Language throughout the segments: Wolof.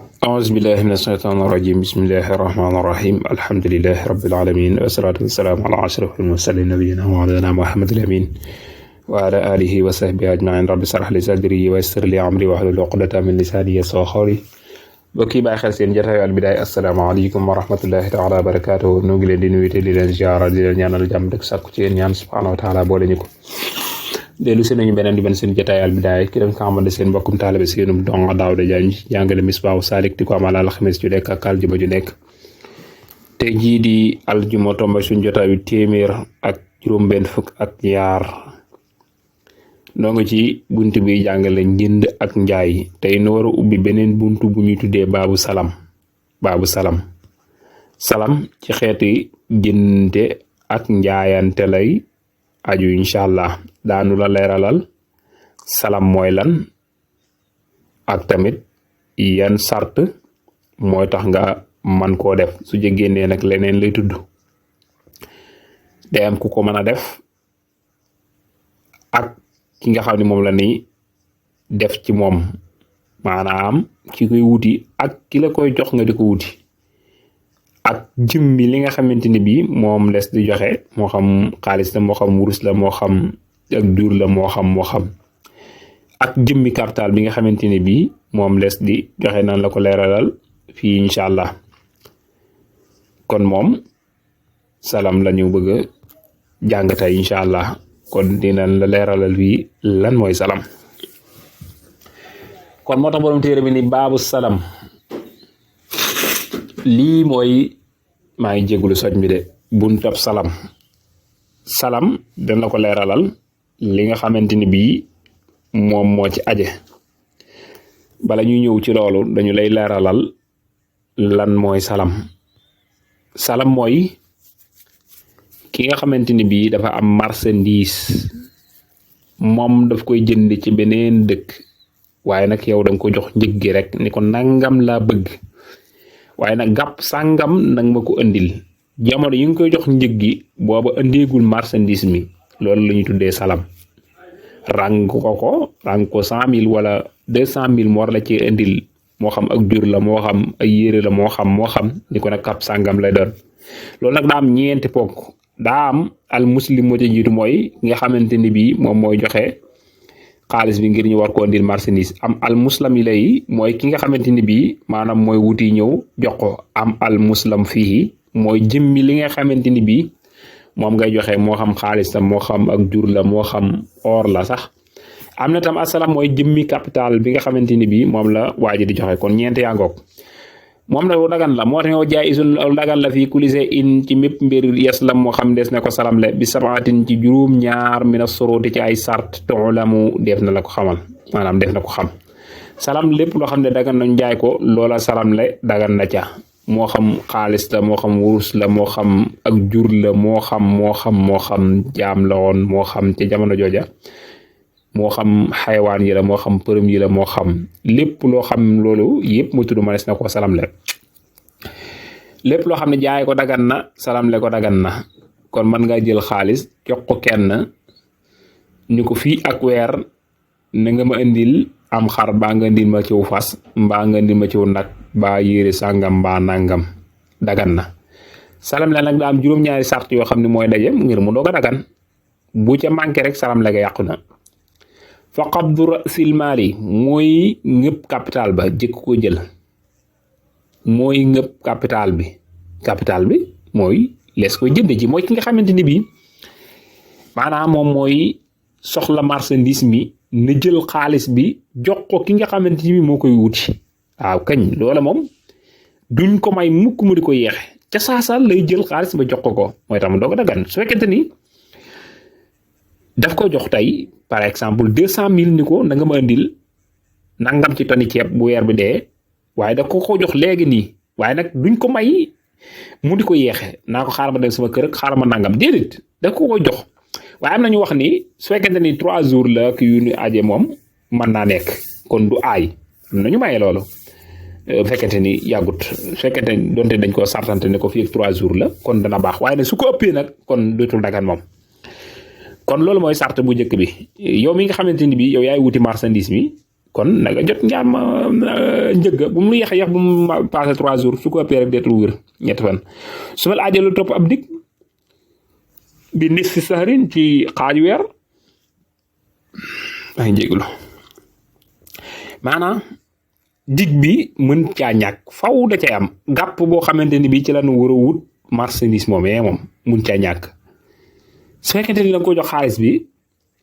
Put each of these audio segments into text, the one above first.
أعوذ بالله من الشيطان الرجيم بسم الله الرحمن الرحيم الحمد لله رب العالمين والصلاة والسلام على أشرف المرسلين نبينا ومولانا محمد الأمين وعلى آله وصحبه أجمعين رب اشرح لي صدري ويسر لي أمري واحلل عقدة من لساني يفقهوا قولي bokki bàyyi xel seen jotaayu Al Bidaaya asalaamaaleykum wa rahmatullahi taala wa barakaatuhu nu ngi leen di nuyu te di leen ziara di leen ñaanal jàmm dëkk sàkku ci yéen ñaan subhaanahu wa taala boole ñu ko dellu si nañu beneen di ben seen jotaayu Al Bidaaya ki dem ko xamante seen mbokkum taalibe seenum donga Daawda Jaañ jàngale Misbaahu Saalik di ko amal alxames ju nekk ak aljuma ju nekk te jii di aljuma tomba suñ jotaayu téeméer ak juróom-benn fukk ak ñaar noo ngi ci buntu bi jàngale njënd ak njaay tey nu war a ubbi beneen buntu bu ñuy tuddee baabu salam ci xeeti jëndante ak njaayante lay aju incha allah daanu la leeralal salam mooy lan ak tamit yan sart mooy tax nga man koo def su génnee nag leneen lay tudd day am ku ko mën a def ak ki nga xam ne moom la ni def ci moom maanaam ki koy wuti ak ki la koy jox nga di ko wuti ak jëmmi li nga xamante ni bii moom les di joxe moo xam xaalis la moo xam wurus la moo xam ak jur la moo xam ak jëmmi capital bi nga xamante ni bii moom les di joxe nan la ko leeralal fii incha allah kon moom salam la ñu bëgg a jàng tey incha allah kon dinañ la leeralal fii lan mooy salam kon moo tax borom téere bi ni baabu salam lii mooy maa ngi jégulu soj mi de buntab salam dañ la ko leeralal li nga xamante ni bii moom moo ci aje bala ñuy ñëw ci loolu dañu lay leeralal lan mooy salam mooy ki nga xamante ni bii dafa am marchandise moom daf koy jënd ci beneen dëkk waaye nag yow danga ko jox njëg gi rek ni ko nangam laa bëgg waaye nag gàpp sàngam nag ma ko andil jamono yi nga koy jox njëg gi booba andeegul marchandise mi loolu la ñuy tuddee salam ràng ko 100 000 wala 200 000 mu war la ci indil moo xam ak jur la moo xam ay yére la moo xam ni ko nag gàpp sàngam lay doon loolu nag daa am ñeenti ponk daa am al muslim moo ci jiitu mooy nga xamante ni bii moom mooy joxe xaalis bi ngir ñu war ko indil marchandise am al muslam yi lay mooy ki nga xamante ni bii maanaam mooy wuti ñëw jox ko am al muslam fii mooy jëmmi li nga xamante ni bii moom ngay joxe moo xam xaalis la moo xam ak jur la moo xam or la sax am na tam asalam mooy jëmmi capital bi nga xamante ni bii moom la waa ji di joxe kon ñeent yaa ngoog moom la dagan la moo tax ñoo jaay isul dagan la fii kulise in ci mépp mbir yaslam moo xam des na ko salam le bi sabaatin ci juróom ñaar mina sorooti ci ay sart toolamu def na la ko xamal maanaam def na ko xam salam lépp loo xam ne dagan nañ jaay ko loola salam le dagan na ca moo xam xaalis la moo xam wurus la moo xam ak jur la moo xam jaam la woon moo xam ci jamono jooja moo xam xaywaan yi la moo xam përëm yi la moo xam lépp loo xam loolu yëpp mu tudd manes na ko salam le lépp loo xam ne jaay ko dagan na salam le ko dagan na kon mën nga jël xaalis jox ko kenn ni ko fii ak weer na nga ma indil am xar baa nga indil ma ciw fas mbaa nga indil ma ciw nag baa yére sàngam mbaa nangam dagan na salam le nag daa am juróom-ñaari sart yoo xam ne mooy daje ngir mu doog a dagan bu ca manqué rek salam le ga yàqu na fa qabdu rasil maali mooy ngëpp capital ba jëkk ko jël mooy ngëpp capital bi mooy lees koy jënd ji mooy ki nga xamante ni bii maanaam moom mooy soxla marchandise mi na jël xaalis bi jox ko ki nga xamante ni bii moo koy wuti waaw kañ loola moom duñ ko may mukk mu di ko yeexe ca saasal lay jël xaalis ba jox ko mooy tam doo ko dagan su fekkente ni daf ko jox tey par exemple 200 000 ni ko na nga ma indil nangam ci toni ceeb bu weer bi dee waaye da ko jox léegi nii waaye nag duñ ko may mu di ko yeexe naa ko xaaral ma dem sama kër ak xaaral ma nangam déedéet da ko jox waaye am na ñu wax ni su fekkente ni 3 jours la ak yu ñu aje moom mën naa nekk kon du aay am na ñu maye loolu bu fekkente ni yàggut su fekkente ni donte dañ ko sartante ne ko fii ak 3 jours la kon dana baax waaye nag su ko ëppee nag kon dootul dagan moom. kon loolu mooy sart bu njëkk bi yow mi nga xamante ni bii yow yaay wuti marchandise mi kon na nga jot njaam njëgg bu mu yeex bu mu passé 3 jours su ko ëppee rek deetul wér ñetti fan su ma la ajalu topp ab dig bi nis si saxarin ci xaaju weer ay njéglu maanaam dig bi mën caa ñàkk faw da cay am gàpp boo xamante ni bii ci la ñu war a wut marchandise moom mun caa ñàkk su fekkente ni la nga ko jox xaalis bi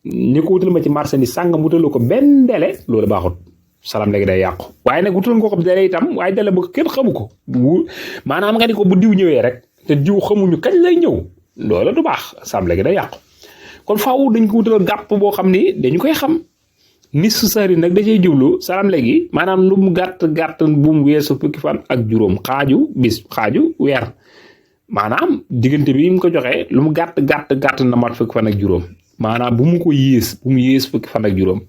ni ko wutal ma ci marchandise sàngam wutalu ko benn délai loolu baaxut salam léegi day yàqu waaye nag wutal nga ko délai itam waaye délai ba kenn xamu ko maanaam nga ni ko bu diw ñëwee rek te diw xamuñu kañ lay ñëw loolu du baax salam léegi day yàqu kon faaw dañ ko wutal gàpp boo xam ni dañu koy xam nis su sari nag da cay jublu salam léegi maanaam lu mu gàtt bu mu weesu fukki fan ak juróom xaaju weer maanaam diggante bi mu ko joxee lu mu gàtt na mat fukki fan ak juróom maanaam bu mu yées fukki fan ak juróom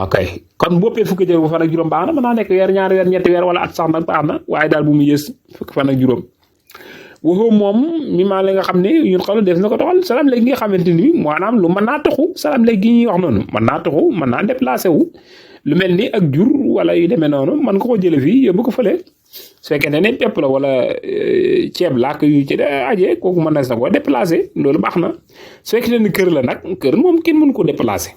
ok kon bu ëppee fukki fan ak juróom baax na mën naa nekk weer ñaari weer ñetti weer wala at sax nag baax na waaye daal bu mu yées fukki fan ak juróom waxoo moom mi maa la nga xam ne ñun xam def na ko toxal salam léegi nga xamante ni maanaam lu mën naa taxu salam léegi ñuy wax noonu mën naa taxu mën naa déplacé wu lu mel ni ak jur wala yu demee noonu mën nga ko jële fii yóbbu ko fële su fekkente ne pepp la wala ceeb laak yu ci aje kooku mën na sa ko déplacé loolu baax na su fekkente ne kër la nag kër moom kenn mënu ko déplacé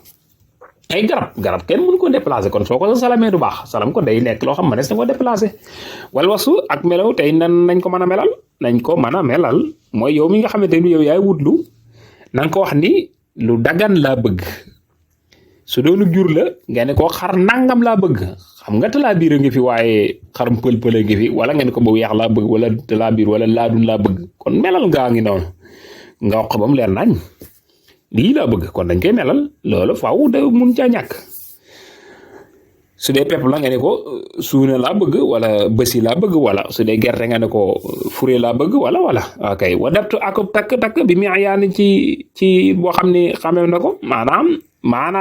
ay garab kenn mënu ko déplacé kon soo ko salamee du baax salam ko day nekk loo xam mënees na ko déplacé wala wasu ak melaw tey nañ ko mën a melal mooy yow mi nga xamante ni yow yaay wutlu na nga ko wax ni lu dagan laa bëgg su doonu jur la nga ne ko xar nangam laa bëgg xam nga talaa biir a ngi fi waaye xaram pël a ngi fi wala nga ne ko bu weex laa bëgg wala talaa biir wala laadun laa bëgg kon melal ngaa ngi noonu nga wax ba mu leer nañ lii laa bëgg kon dañ koy melal loolu faaw da mun caa ñàkk su dee pepp la nga ne ko suuna laa bëgg wala bësi laa bëgg wala su dee gerte nga ne ko fure laa bëgg wala ok wadabtu ak takk bi mu yaani ci boo xam ne xamee na ko maanaam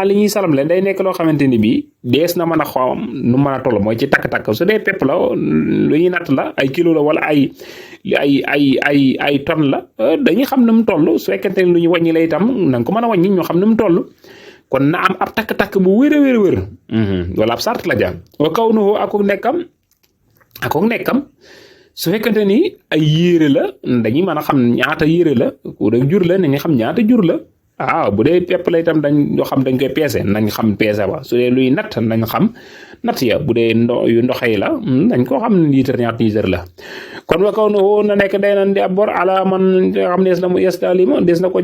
li ñuy salam leen day nekk loo xamante ni bii dees na mën a xam nu mën a toll mooy ci takk-takk su dee pepp la lu ñuy natt la ay kilo la wala ay tonne la dañuy xam nu mu toll su fekkente ne lu ñu wàññi la itam na nga ko mën a wàññi ñoo xam nu mu toll kon na am ab takk-takk bu wér wala ab sart la ja wa kaw nu akuk nekkam su fekkente ni ay yére la dañuy mën a xam ñaata yére la ku dee jur la nañu xam ñaata jur la bu dee pepp la itam dañ koy peese nañ xam peese ba su dee luy natt nañ xam natt ya bu dee yu ndoxee la nañ ko xam litre ñaata litre la kon wa kaw nu na nekk day nan di ab bor ala man nga xam des na mu yestalima des na ko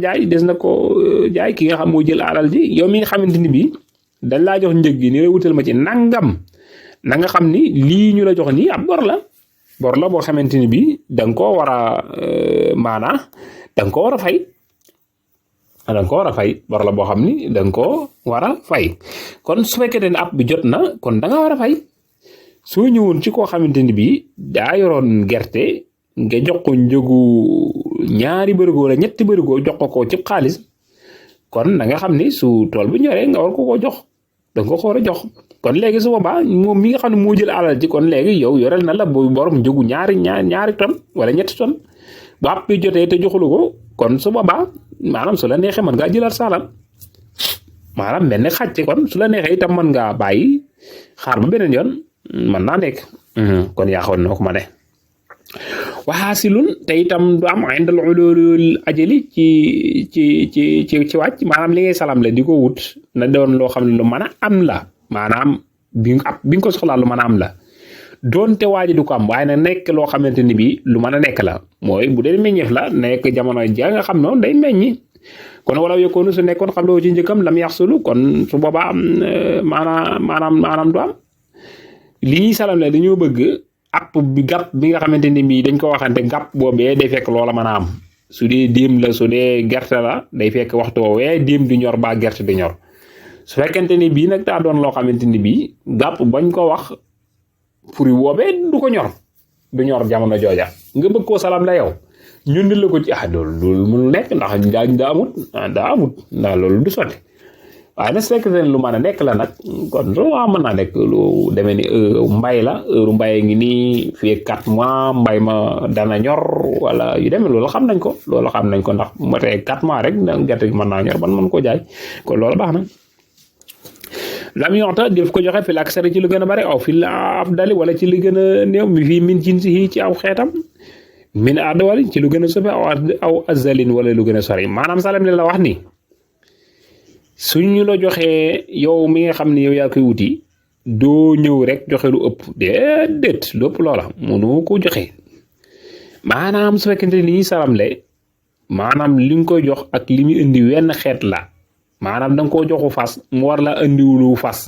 jaay ki nga xam moo jël alal ji yow mi nga xamante ni bii dañ laa jox njëg gi ni lay wutal ma ci nangam na nga xam ni lii ñu la jox nii ab bor la boo xamante ni bii da nga koo war a da nga koo war a fay bor la boo xam ni da nga koo war a fay kon su fekkee ne app bi jot na kon da nga war a fay soo ñëwoon ci koo xamante ni bii daa yoroon gerte nga jox ko njëgu ñaari bërigo wala ñetti bërigo jox ko ci xaalis kon da nga xam ni su tool bu ñoree nga war ko jox da nga ko war a jox kon léegi su boobaa moom mi nga xam ne moo jël alal ji kon léegi yow yorel na la bu borom njëgu ñaari ton wala ñetti ton bu app bi jotee te joxulu ko kon su boobaa maanaam su la neexee mën ngaa jëlaat saalal maanaam mel ne xàcc kon su la neexee itam mën ngaa bàyyi xaar ba beneen yoon mën naa nekk kon yaa xoon noo ko ma ne waxaasilun te itam du am indal ulul ajali ci wàcc maanaam li ngay salam le di ko wut na doon loo xam ne lu mën a am la maanaam bi nga ko soxlaa lu mën a am la doonte waaji du ko am waaye nag nekk loo xamante ni bii lu mën a nekk la mooy bu dee meññeef la nekk jamono ja nga xam noonu day meññi kon wala yokkoonu su nekkoon xam loo ci njëkkam lam yaxsulu kon su boobaa maanaam du am li ñuy salam le dañoo bëgg app bi gàpp bi nga xamante ni bii dañ ko waxante gàpp boobee day fekk loola mën a am su dee déem la su dee gerte la day fekk waxtu woowee déem di ñor ba gerte di ñor su fekkente ni bii nag daa doon loo xamante ni bii gàpp bañ ko wax furi boobee du ko ñor du ñor jamono jooja nga bëgg koo salam la yow ñun la ko ci loolu mënul nekk ndax daa amut ndax loolu du sotti waaye nag fekk lu mën a nekk la nag kon mën naa nekk lu demee ni mbay la heure mbay ngi nii fii 4 mois mbay ma dana ñor wala yu demee loolu xam nañ ko ndax motee 4 mois rek gerte gi mën naa ñor ban mën koo jaay kon loolu baax na lam yoxta def ko joxe fi la aksari ci lu gën a bari aw fi la afdali wala ci li gën a néew mi fii min jinsihi ci aw xeetam min adwali ci lu gën a sobe aw azalin wala lu gën a sori maanaam salam li la wax ni suñu la joxee yow mi nga xam ne yow yaa koy wuti doo ñëw rek joxe lu ëpp déedéet lu ëpp loola mënoo ko joxe maanaam su fekkente ni ñuy salamle maanaam li nga koy jox ak li muy indi wenn xeet la maanaam da nga koo joxu fas mu war la indiwulu fas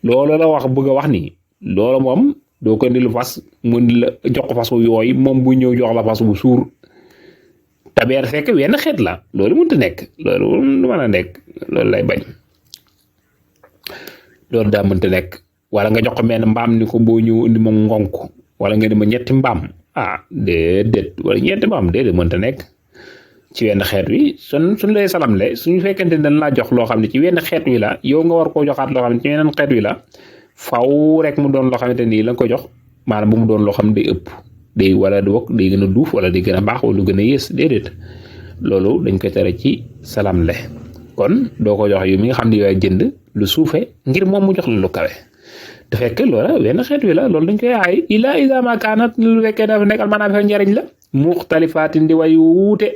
loolu la wax bëgg a wax ni loolu moom doo ko indi lu fas mu indi la jox ko fas yooyu moom bu ñëw jox la fas bu suur tabeer fekk wenn xeet la loolu mënta nekk loolu du mën a nekk loolu lay bañ loolu daa mënta nekk wala nga jox ko menn mbaam ni ko boo ñëw indi ma ngonk wala nga di ma ñetti mbaam déedéet wala ñeenti mbaam déedéet mënta nekk ci wenn xeet wi suñ lay salamle suñu fekkente ne dañ laa jox loo xam ne ci wenn xeet wi la yow nga war koo joxaat loo xam ne ci weneen xeet wi la faw rek mu doon loo xamante nii la nga ko jox maanaam bu mu doon loo xam ne day ëpp day wala du bokk day gën a duuf wala day gën a baax wala lu gën a yées déedéet loolu dañ koy tere ci salamle kon doo ko jox yow mi nga xam ne yow jënd lu suufe ngir moom mu jox la lu kawe te fekk loola wenn xeet wi la loolu dañ koy aay ila isa ma kaanat lu fekkee dafa nekkal maanaam fa njariñ la muxtalifaatin di way wuute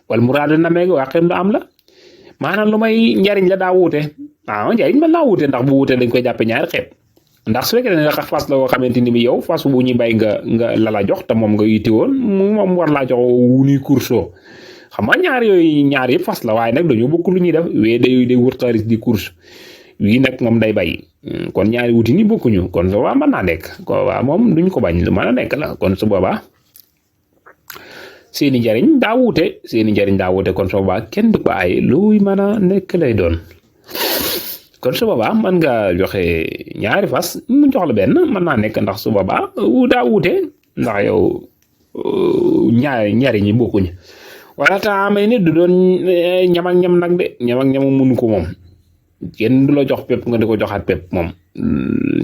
wala muraadu na meeg waqim lu am la maanaam lu may njariñ la daa wuute njariñ man laa wuute ndax bu wuute dañ koy jàppe ñaari xeet ndax su fekkee ne fas la woo xamante ni bi yow fas bu ñuy bay nga la jox te moom nga yitte woon moom war laa jox wunuy course xam nga ñaar yooyu ñaar yëpp fas la waaye nag dañoo bokk lu ñuy def wee day wut xaalis di course wii nag moom day bay kon ñaari wuti ni bokkuñu kon su boobaa mën naa nekk ko waa moom duñ ko bañ lu mën a nekk la kon su boobaa seeni njariñ daa wuute kon su boobaa kenn du ko ay luy mën a nekk lay doon kon su boobaa mën nga joxe ñaari fas mu jox la benn mën naa nekk ndax su boobaa daa wuute ndax yow njariñ yi bokkuñu wala taamay ni du doon ñam ak ñam nag de ñam ak ñam mënu ko moom kenn du la jox pepp nga di ko joxaat pepp moom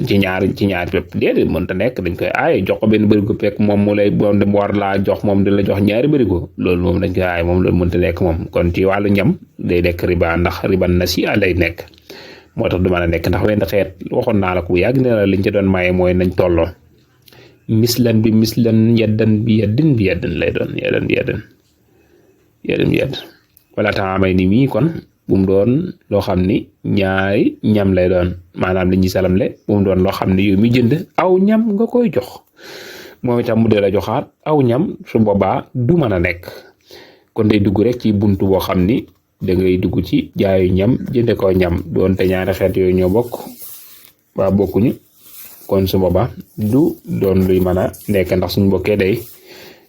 ci ñaari pepp déedéet mënta nekk dañ koy aaye jox ko benn bërigo pepp moom mu lay moom dem war laa jox moom di la jox ñaari bërigo loolu moom dañ koy aaye moom loolu mënta nekk moom kon ci wàllu ñam day nekk riba ndax riban nasi'a lay nekk moo tax du mën a nekk ndax wenn xeet waxoon naa la ko yàgg ne la liñ ci doon maye mooy nañ tolloo mislan bi mislan yaddan bi yaddin lay doon yaddan bi yadd wala taamay ni mii kon bu mu doon loo xam ni ñaari ñam lay doon maanaam li ñuy salamle bu mu doon loo xam ni yow mi jënd aw ñam nga koy jox moom itam mu dee la joxaat aw ñam su boobaa du mën a nekk kon day dugg rek ci buntu boo xam ni da ngay dugg ci jaayu ñam jënde ko ñam doonte ñaari xeet yooyu ñoo bokk waa bokkuñu kon su boobaa du doon luy mën a nekk ndax suñu bokkee day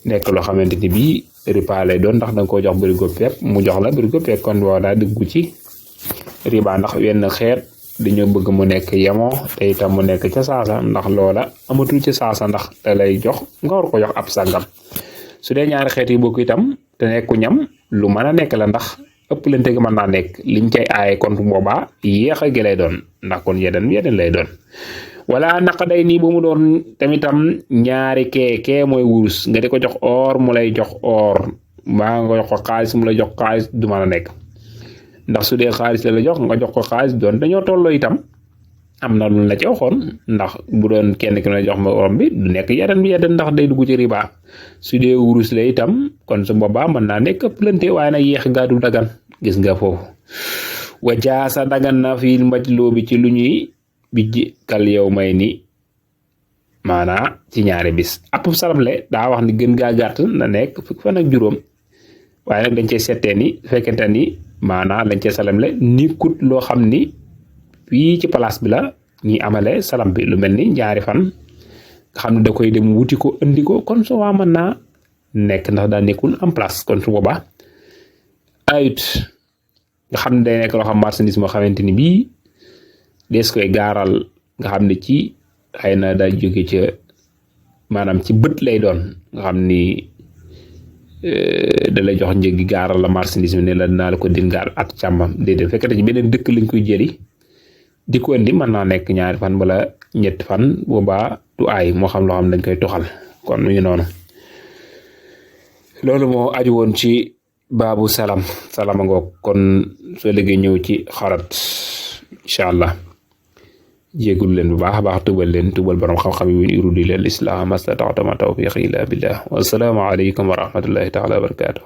nekk loo xamante ni bii riba lay doon ndax da nga ko jox bërigo pepp mu jox la bërigo pepp kon boo daa dugg ci riba ndax wenn xeet dañoo bëgg mu nekk yemoo te itam mu nekk ca saasa ndax loola amatul ca saasa ndax te lay jox nga war ko jox ab sàngam su dee ñaari xeet yi bokk itam te nekku ñam lu mën a nekk la ndax ëpp lente gi mën naa nekk liñ cay aaye kon boobaa yéex a gi lay doon ndax kon yeneen lay doon wala naqa day nii bu mu doon tamitam ñaari kee mooy wurus nga di ko jox or mu lay jox or mbaa nga jox ko xaalis mu lay jox xaalis du mën a nekk ndax su dee xaalis la jox nga jox ko xaalis doon dañoo tolloo itam am na lu la ci waxoon ndax bu doon kenn ki la jox ma or bi du nekk yeneen ndax day dugg ci riba su dee wurus la itam kon su boobaa mën naa nekk plante waaye nag yéex gaa du dagan gis nga foofu wa jaasa dagan na fii mbajloo bi ci lu ñuy bijji kal yow may ni maanaa ci ñaari bis ab salamle daa wax ni gën gaa gàtt na nekk fukki fan ak juróom waaye nag dañ cey settee ni fekkente ni maanaa lañ cey salamle ni kut loo xam ni fii ci place bi la ñi amale salam bi lu mel ni ñaari fan nga xam ne da koy dem wuti ko andi ko kon soo waa mën naa nekk ndax daa nekkul en place kon su boobaa ayut nga xam ne day nekk loo xam marchandise moo xamante ni bii dees koy gaaral nga xam ne ci xëy na daa jóge ca maanaam ci bët lay doon nga xam ni da lay jox njëgi gaaral la marchandise bi ne la dinaa la ko din gaar at càmmam déedéet fekkete ci beneen dëkk lañ koy jëli di ko indi mën naa nekk ñaari fan wala ñetti fan boobaa du aay moo xam loo xam dañ koy toxal kon mu ngi noonu loolu moo aju woon ci baabu salama ngoog kon soo léegi ñëw ci xarat incha allah. jéegul leen bu baax a baax tubal borom xam-xam yi win irudi lil islam mastata'tu ma tawfiqi illa billah wa salaamu alaykum wa rahmatullahi taala wa barakatuh